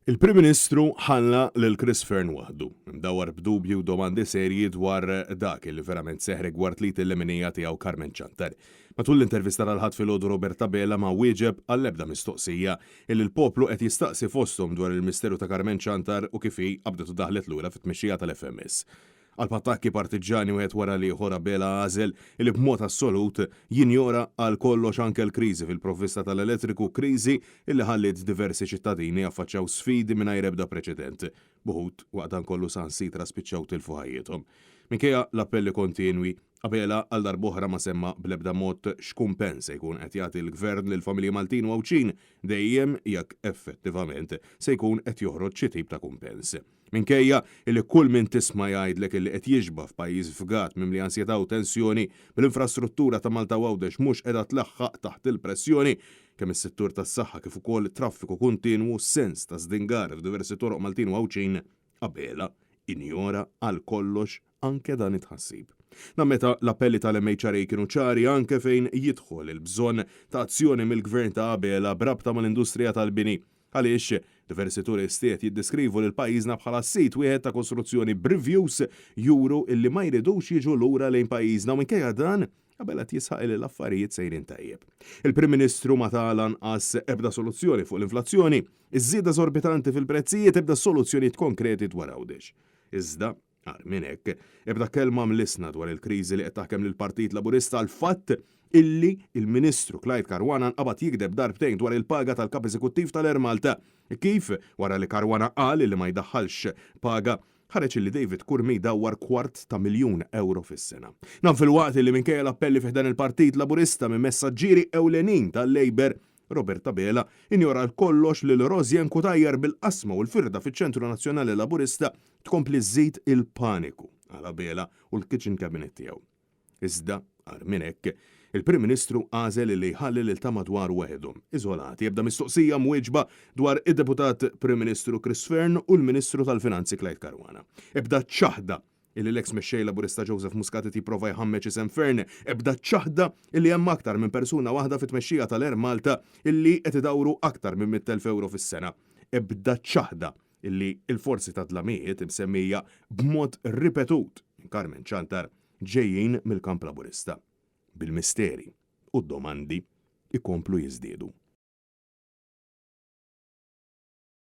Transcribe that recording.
Il-Prim Ministru ħalla lil Chris Fearne waħdu, imdawwar b'dubji u domandi serji dwar dak li verament seħħ rigward l-id il-leminija tiegħu Carmen Ciantar. Matul l-intervista tal-Ħadd filgħodu Robert Abela ma wieġeb għall-ebda mistoqsija illi l-poplu qed jistaqsi fosthom dwar il-misteru ta' Carmen Ciantar u kif hi qabdet u daħlet lura fit-tmexxija tal-FMS. Qalb attakki partiġġani wieħed wara l-ieħor Abela għażel li b'mod assolut jinjora għal kollox anke l-kriżi fil-provvista tal-elettriku, kriżi li ħalliet diversi ċittadini jaffaċċjaw sfidi mingħajr ebda preċedent, b'uħud waqt dan kollu saħansitra spiċċaw tilfu ħajjithom. Minkejja l-appelli kontinwi, Abela għal darb'oħra ma semma bl-ebda mod x'kumpens se jkun qed jagħti l-Gvern lill-familji Maltin u Għawdxin, dejjem jekk effettivament se jkun qed joħroġ xi tip ta' kumpens. Minkejja illi kull min tisma' jgħidlek illi qed jixba' f'pajjiż fgat mimli ansjetà u tensjoni, bl-infrastruttura ta' Malta u Għawdex mhux qiegħda tlaħħaq taħt il-pressjoni, kemm is-settur tas-saħħa kif ukoll traffiku kontinwu, sens ta' żdingar f'diversi toroq Maltin u Għawdxin, Abela injora għal kollox anke dan it-tħassib. Dan meta l-appelli tal-MHRA kienu ċari anke fejn jidħol il-bżonn ta' azzjoni mill-Gvern ta' Abela b'rabta mal-industrija tal-bini. Għaliex diversi turisti qed jiddeskrivu lil pajjiżna bħala sit wieħed ta' kostruzzjoni b'reviews juru illi ma jridux jiġu lura lejn pajjiżna u minkejja dan Abela qed jisħaq illi l-affarijiet sejrin tajjeb. Il-Prim Ministru ma ta lanqas ebda soluzzjoni fuq l-inflazzjoni, iż-żieda eżorbitanti fil-prezzijiet ebda soluzzjonijiet konkreti dwar Għawdex. Iżda, Agħar minn hekk, ebda kelma mlissna dwar il-kriżi li qed taħkem lill-Partit Laburista l-fatt illi il-Ministru Clyde Caruana nqabad jigdeb darbtejn dwar il-paga tal-Kap Eżekuttiv tal-Air Malta. Kif, wara li Caruana qal illi ma jdaħħalx paga, ħareġ illi David Curmi jdawwar kwart ta' miljun ewro fis-sena. Dan filwaqt illi minkejja l-appelli fi ħdan il-Partit Laburista minn messaġġieri ewlenin tal-Labour, Robert Abela injora għal kollox lil Rosianne Cutajar bil-qasma u l-firda fiċ-Ċentru Nazzjonali Laburista tkompli żżid il-paniku għal Abela u l-kitchen cabinet tiegħu. Iżda, agħar minn hekk, il-Prim Ministru għażel li jħalli lil ta' madwaru waħedhom, iżolati, ebda mistoqsija mwieġba dwar id-Deputat Prim Ministru Chris Fearne u l-Ministru tal-Finanzi Clyde Caruana. Ebda ċaħda illi l-eks Mexxej Laburista Joseph Muscat qed jipprova jħammeġ isem Fearne, ebda ċaħda illi hemm aktar minn persuna waħda fit-tmexxija tal-Air Malta illi qed idawru aktar minn €100,000 fis-sena. Ebda ċaħda illi l-forzi tad-dlamijiet imsemmija b'mod ripetut minn Carmen Ciantar ġejjin mill-kamp Laburista. Bil-misteri u d-domandi jkomplu jiżdiedu.